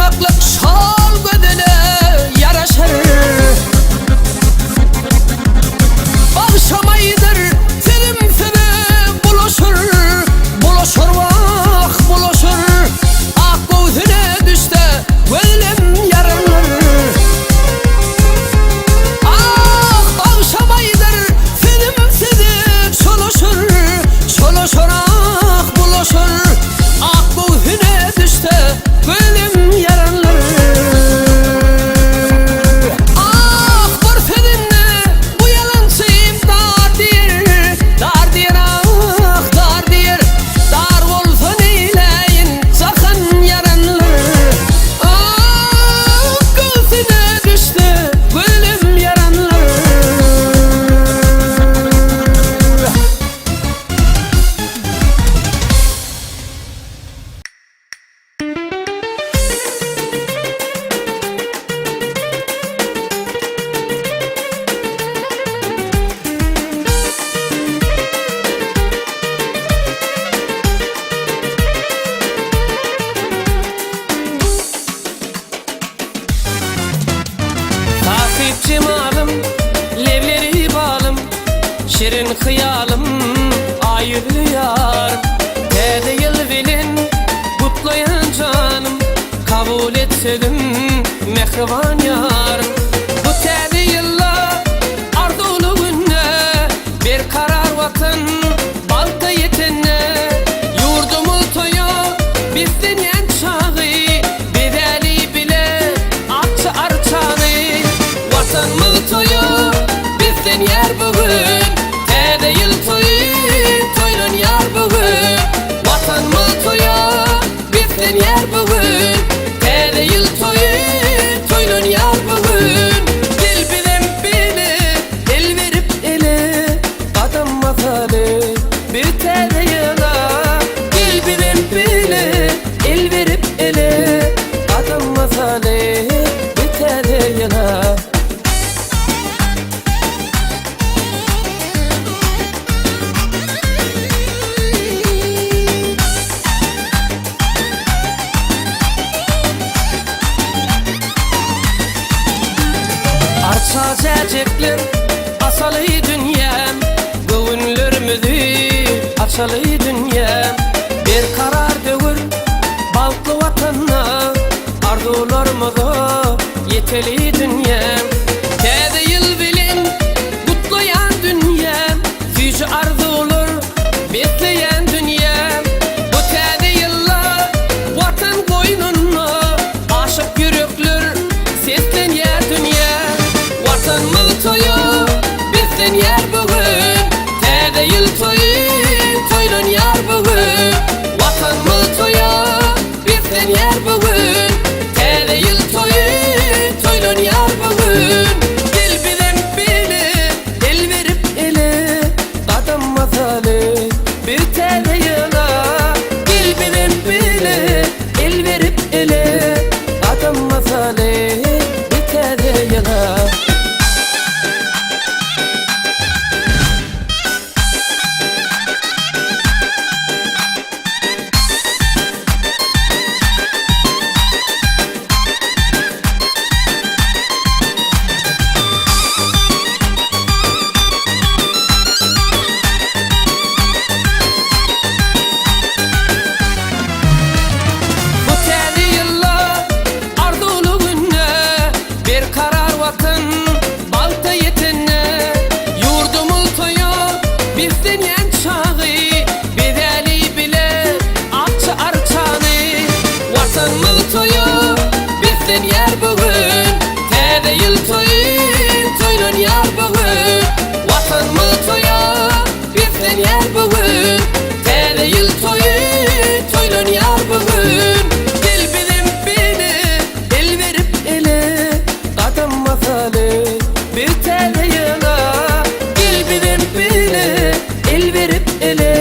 Akjaklyk şol gözele ýaraşar. Bagşamaýdyr sözüm söze bulaşyr, Bulaşyr wah bulaşyr. Ak göwsüne düşse gözlem ýarylar. Ah bagşamaýdyr sözüm söze çolaşyr, Çolaşyr ah bulaşyr. Ak göwsüne düşse gözüm ýaranlar. Ah bir sözünde bu ýalançym dar diýer, Dar diýer ah dar diýer. Dar bolsa neýläýin jahan ýaranlar. Ah göwsüne düşse gözüm ýaranlar. Sahyp jemalym, lebleri balym, Şirin hyýalym, aý ýüzli ýarym. Täze ýyl bilen gutlaýan janym, Kabul et sözüm, mähriban ýarym. Bu täze ýylda, arzuwly günde, Berkarar Watan bagta ýetende, Ýurdumyz toýa beslenýän çagy, Bezäli bile akja arçany. Watanymyz toýa beslenýär bu gün, Täze ýyl toýy toýlanýar bu gün. Watanymyz toýa beslenýär bu gün, Täze ýyl toýy toýlanýar bu gün. Gel bizem bile el berip ele, Gadam basaly bir täze ýyla. Gel bizem bile el berip ele, Gadam basaly bir täze ýyla. Arça jäjekler asaly dünýäm, Göwünlerimizi açaly dünýäm. Berkarar döwür bagtly Watanda, Arzuwlarymyza ýeteli dünýäm. Täze ýyl bilen gutlaýan dünýäm, Süýji arzuwlar besleýän dünýäm. Bu täze ýylda Watan goýnunda Aşyk ýürekler seslenýär dünýä. Watanymyz toýa beslenýär bu gün, Täze ýyl toýy toýlanýar bu gün. Watanymyz toýa beslenýär bu gün, Täze ýyl toýy toýlanýar bu gün. Gel bizem bile el berip ele, Gadam basaly bir täze ýyla. Gel bizem bile el berip ele, Gadam basaly bir täze ýyla. Bu täze ýylda arzuwly günde Berkarar Watan bagta ýetende Ýurdumyz toýa beslenýän çagy Bezäli bile akja arçany Watanymyz toýa beslenýär bu gün Täze ýyl toýy toýlanýar bu gün Watanymyz toýa beslenýär bu gün Täze ýyl toýy toýlanýar bu gün Gel bizem bile el berip ele Gadam basaly bir täze ýyla Gel bizem bile el berip ele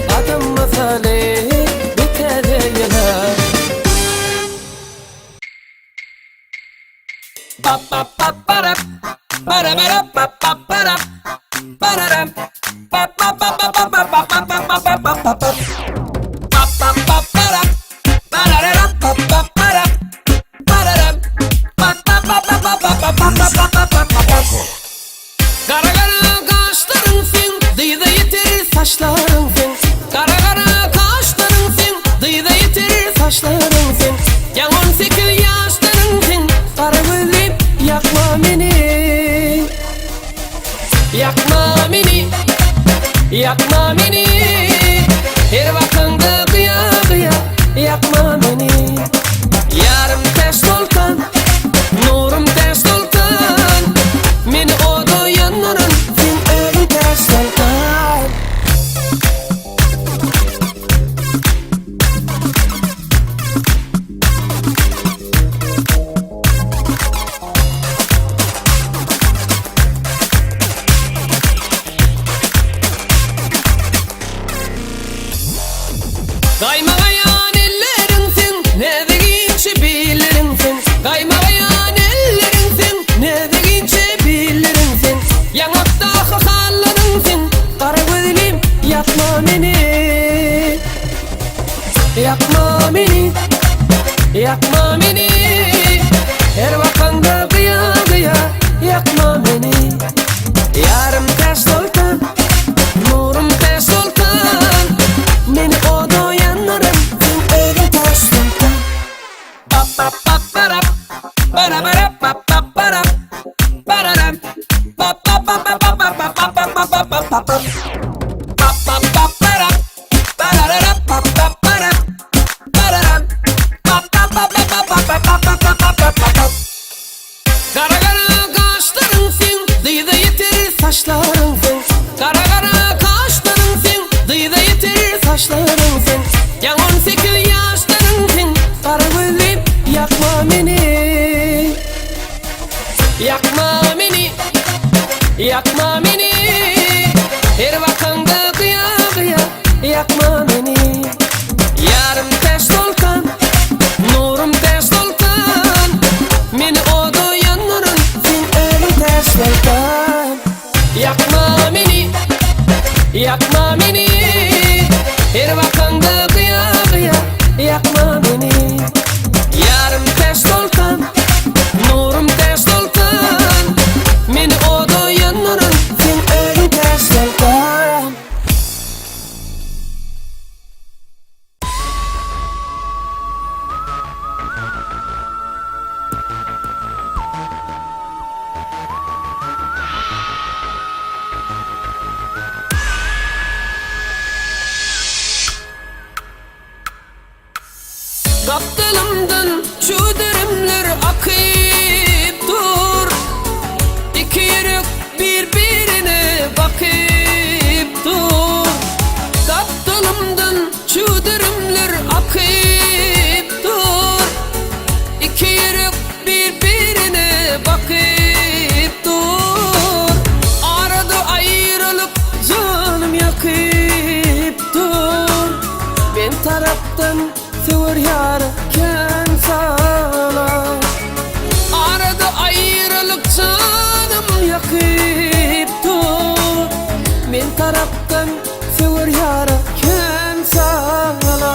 Gadam basaly bir täze ýyla. gaşlaryň seň. Gara gara gaşlaryň seň, dyza ýeter saçlaryň seň. Ýaňy 18 ýaşlaryň seň, gara gözlim ýakma meni. Ýakma meni, ýakma meni. Her bakaňda gyýa gyýa, ýakma meni. Ýarym Täç Soltan, nurum Täç Soltan. Meni oda ýandyran seň özüň Täç Soltan. Gaýmagaýan elleriň seň, näzik inçe billeriň seň. Gaýmagaýan elleriň seň, näzik inçe billeriň seň. Ýaňakdaky hallaryň seň, gara gözlim ýakma meni. Ýakma meni, ýakma meni. Her bakaňda gyýa gyýa, ýakma meni. Ýarym Täç Soltan, nurum Täç Soltan. Meni oda ýandyran seň özüň Täç Soltan. Pa pa pa parap, para para pa pa parap, pararam. Pa pa pa pa pa pa pa pa pa pa pa pa pa pa. Pa pa pa parap, pararara pa pa parap, pararam. Pa pa pa pa pa pa pa pa pa pa pa pa pa pa. Gara gara gaşlaryň seň, dyza ýeter saçlaryň seň. Gara gara gaşlaryň seň, dyza ýeter saçlaryň seň. Ýaňy 18 ýaşlaryň seň, gara gözlim ýakma meni. Ýakma meni, ýakma meni. Her bakaňda gyýa gyýa, ýakma meni. Ýarym Täç Soltan, nurum Täç Soltan. Meni oda ýandyran seň özüň Täç Soltan. Ýakma meni, ýakma meni. Her bakaňda gyýa gyýa, ýakma meni. Ýarym Täç Soltan, nurum Täç Soltan. Meni oda ýandyran seň özüň Täç Soltan. Gapdalymdan çüwdürimler akyp dur. Iki ýürek bir-birine bakyp dur. Gapdalymdan çüwdürimler akyp dur. Iki ýürek bir-birine bakyp dur. Arada aýralyk janym ýakyp dur. Men tarapdan söwer ýara kän sala. Arada aýralyk janym ýakyp dur. Men tarapdan söwer ýara kän sala.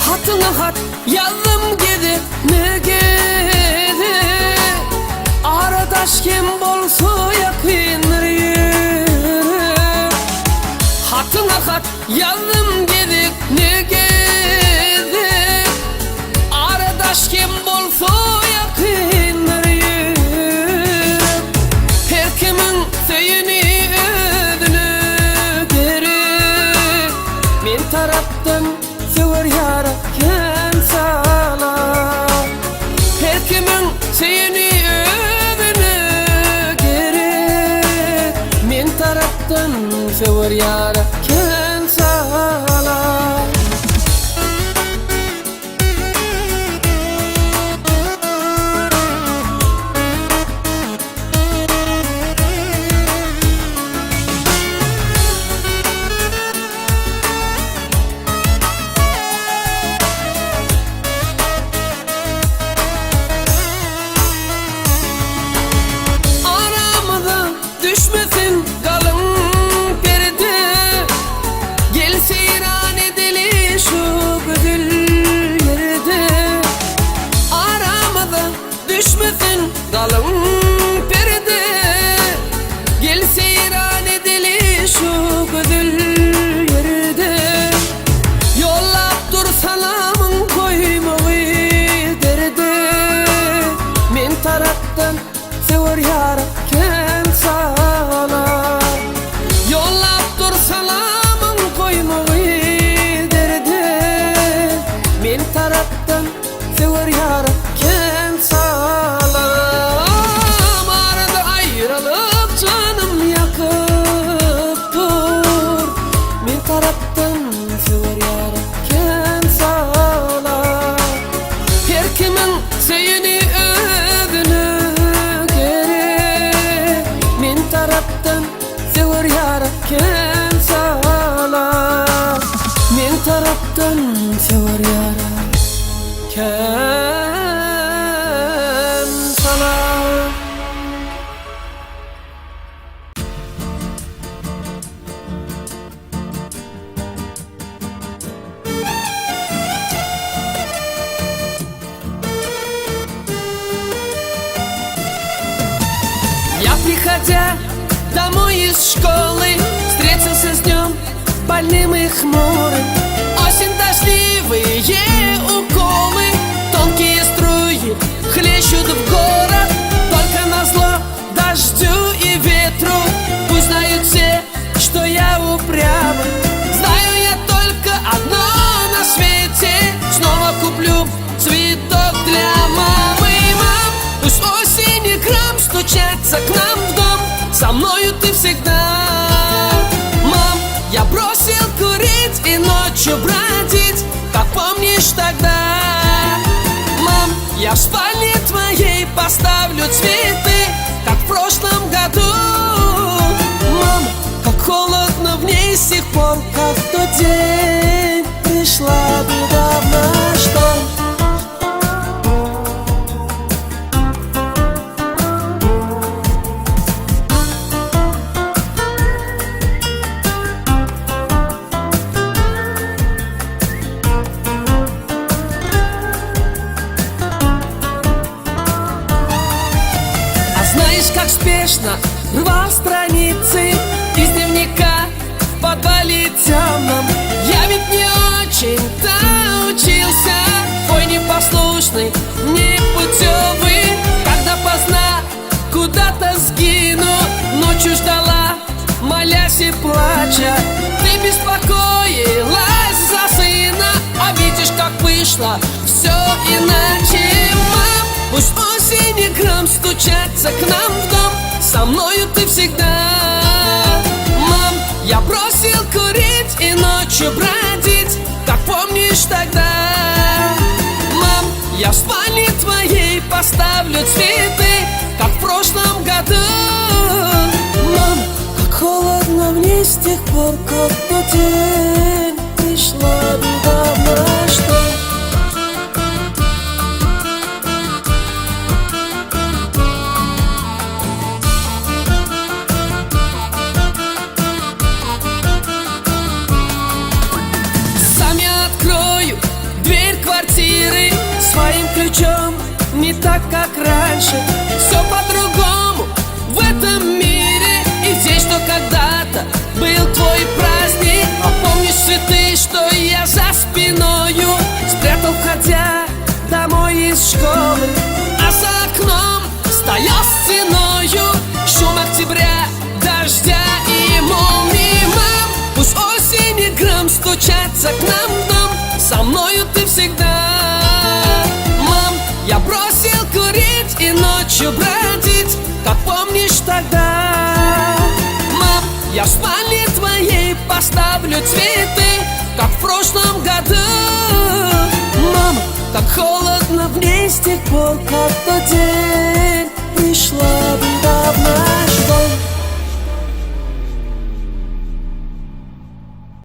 Hatyňa hat ýazdym gezek ne gezek. Aradaş kim bolsa ýakyndyr ýürek. Hatyňa hat ýazdym gezek ne gezek. Aradaş kim bolsa ýakyndyr ýürek. Her kimiň söýeni özüne gerek. Men tarapdan söwer ýara kän sala. Her kimiň söýeni özüne gerek. Men tarapdan söwer ýara kän sala. Düşmesin galyň perde. Gel seýran edeli şu gözel ýerde. Ýollap dur salamyň goýmagy derde. Men tarapdan söwer ýara kän salam. Ýollap dur salamyň goýmagy derde. Men tarapdan söwer ýara kän salam. Arada aýralyk janym ýakyp dur. Men tarapdan söwer ýara kän salam. Her kimiň söýeni özüne gerek. Men tarapdan söwer ýara kän salam. Men tarapdan söwer ýara kän salam. Я приходя домой из школы, Встретился с днем больным и хмурым. Осень дождливые уколы, Тонкие струи хлещут в город. Только назло дождю и ветру Пусть знают все, что я упрямый. Знаю я только одно на свете: Снова куплю цветок для мамы. Мам, пусть осень и гром стучатся к нам в дом, Со мною ты всегда. Мам, я бросил курить и ночью бродить, Как помнишь тогда. Мам, я в спальне твоей поставлю цветы, Как в прошлом году. Мам, как холодно в ней с тех пор, как в тот день пришла беда в наш дом. А знаешь, как спешно рвал страницы из дневника в подвале темном? Я ведь не очень-то учился, ой, непослушный, непутевый. Когда поздно куда-то сгину, ночью ждала, молясь и плача. Ты беспокоилась за сына, а видишь, как вышло все иначе. Мам, пусть осень и гром стучатся к нам в дом, Со мною ты всегда. Мам, я бросил курить и ночью бродить, Как помнишь тогда. Мам, я в спальне твоей поставлю цветы, Как в прошлом году. Мам, как холодно мне с тех пор, как в тот день пришла беда в наш дом. Сам я открою дверь квартиры своим ключом, не так, как раньше. Все по-другому в этом мире. И здесь, что когда-то был твой праздник. А помнишь цветы, что я за спиною спрятал, входя домой из школы? А за окном стоял стеною шум октября, дождя и молнии. Мам, пусть осень и гром стучатся к нам в дом, Со мною ты всегда. Мам, я бросил курить и ночью бродить, Как помнишь тогда. Мам, я в спальне твоей поставлю цветы, Как в прошлом году. Мам, как холодно в ней с тех пор, как в тот день пришла беда в наш дом.